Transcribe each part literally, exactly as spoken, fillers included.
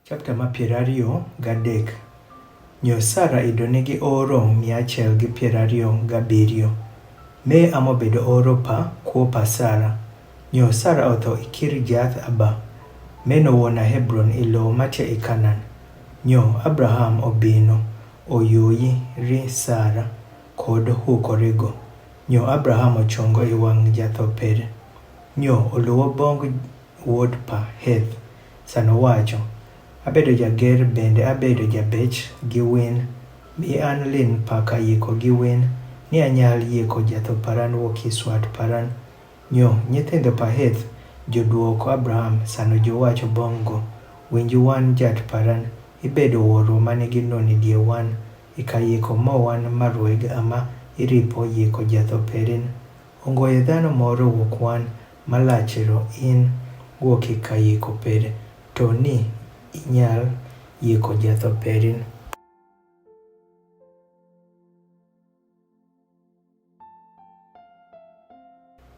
Chapter ma piero ariyo gadek. Nyo Sara ido nigi oro mia achiel gi piero ariyo gabiriyo. Me amo bedo oro pa kwoo pa Sara. Nyo Sara otho i Kirjath Arba. Meno wuon a Hebron i lowo matiye i Kanaan. Nyo Abraham obino oyuoyi ri Sara kod hu korego. Nyo Abraham ochungo i wang' jatho pere. Nyo oluwo bong' wuod pa Heth, sano wacho, abedo jager bende abedo jabech gi win, mi an lin paka yiko gi win, ni anyal yiko jatho Paran wuok i swat Paran. Nyo nyithindo pa Heth joduoko Abraham sano jowacho bong' go, winji wan jat Paran, ibedo wuorwa manigi noni die wan, ikayiko mo wan marweg ama iripo yiko jatho perin. Ongoye dhano moro wuok wan malachero in wuok ikayiko pere, to ni inyal yiko jatho perin.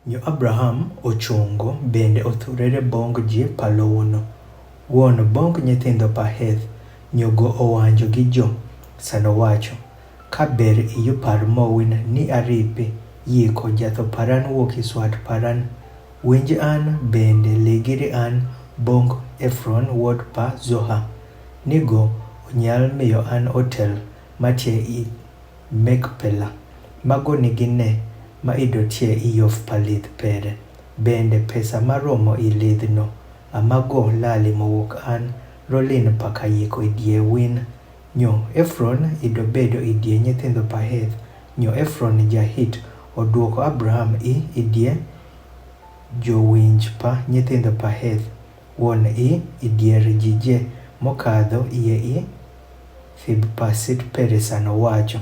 Nyo Abraham ochungo bende othurere bong' ji pa lowono. Wuon bong' nyithindo pa Heth nyogo owanjo gi jo, sano wacho, ka ber iyu par mowin ni aripi yiko jatho Paran wuok i swat Paran. Winji an bende legiri an bong' Efron wuod pa Zoha, ni go onyal miyo an otel matiye i Mekpela, mago nigi ne ma idotiye i yof pa lidh pere, bende pesa maromo i lidhno, amago lali mowuok an rolin paka yiko i die win. Nyo Efron idobedo i die nyithindo pa Heth. Nyo Efron ja-Hit oduoko Abraham i i die jowinj pa nyithindo pa Heth, wuon i i dier ji je mokadho iye i thib pa sit pere sano wacho.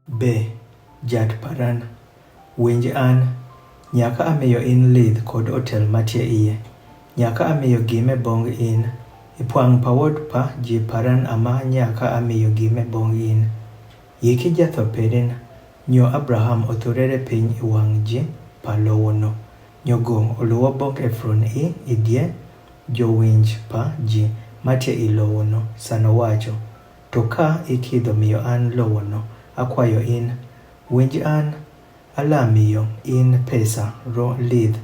Be, jat Paran, winj an, nyaka amiyo in lidh kod otel matiye iye, nyaka amiyo gime bong' in, ipwang' pa wuod pa ji Paran ama nyaka amiyo gime bong' in. Yiki jatho perin. Nyo Abraham othurere piny i wang' ji pa lowono. Nyogo oluwo bong' Efron i i die jowinj pa ji matiye i lowono, sano wacho, to ka ikidho miyo an lowono, akwayo in, winj an, alamiyo in pesa ro lidh,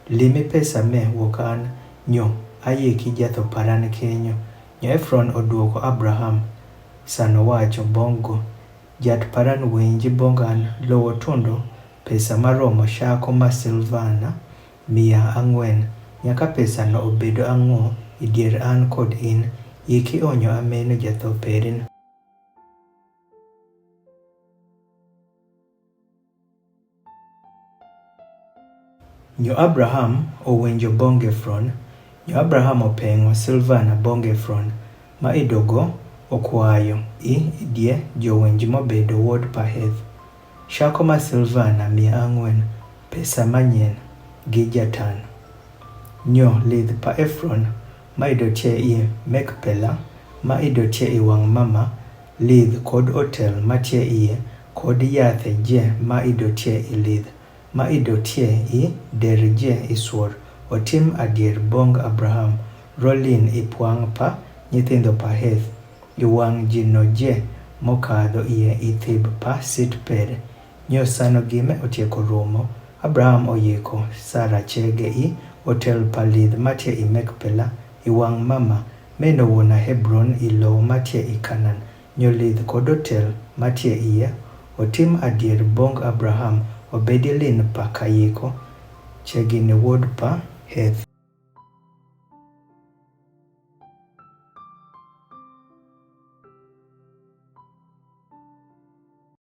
limi pesa me wuok an, nyo ayiki jatho Paran kenyo. Nyo Efron oduoko Abraham, sano wacho, bong' go. Jat Paran winji bong' an lowo tundo pesa maromo shako ma silvana mia ang'wen, nyaka pesano obedo ang'o i dier an kod in, yiki onyo ameno jatho perin. Nyo Abraham owinjo bong' Efron. Nyo Abraham openg'o silvana bong' Efron, ma idogo okwayo i i die jowinj mobedo wuod pa Heth, shako ma silvana mia ang'wen, pesa manyien, gi jatan. Nyo lidh pa Efron ma idotiye i Mekpela, ma idotiye i wang' Mama, lidh kod otel matiye iye, kod yathe je ma idotiye i lidh, ma idotiye i der je i swor, otim adier bong' Abraham rolin ipwang' pa nyithindo pa Heth, i wang' ji no je mokadho iye i thib pa sit pere. Nyo sano gime otieko rumo, Abraham oyiko Sara chege i otel pa lidh matiye i Mekpela, i wang' Mama, meno wuon a Hebron i lowo matiye i Kanaan. Nyo lidh kod otel matiye iye, otim adier bong' Abraham obedi lin paka yiko chegini wuod pa Heth.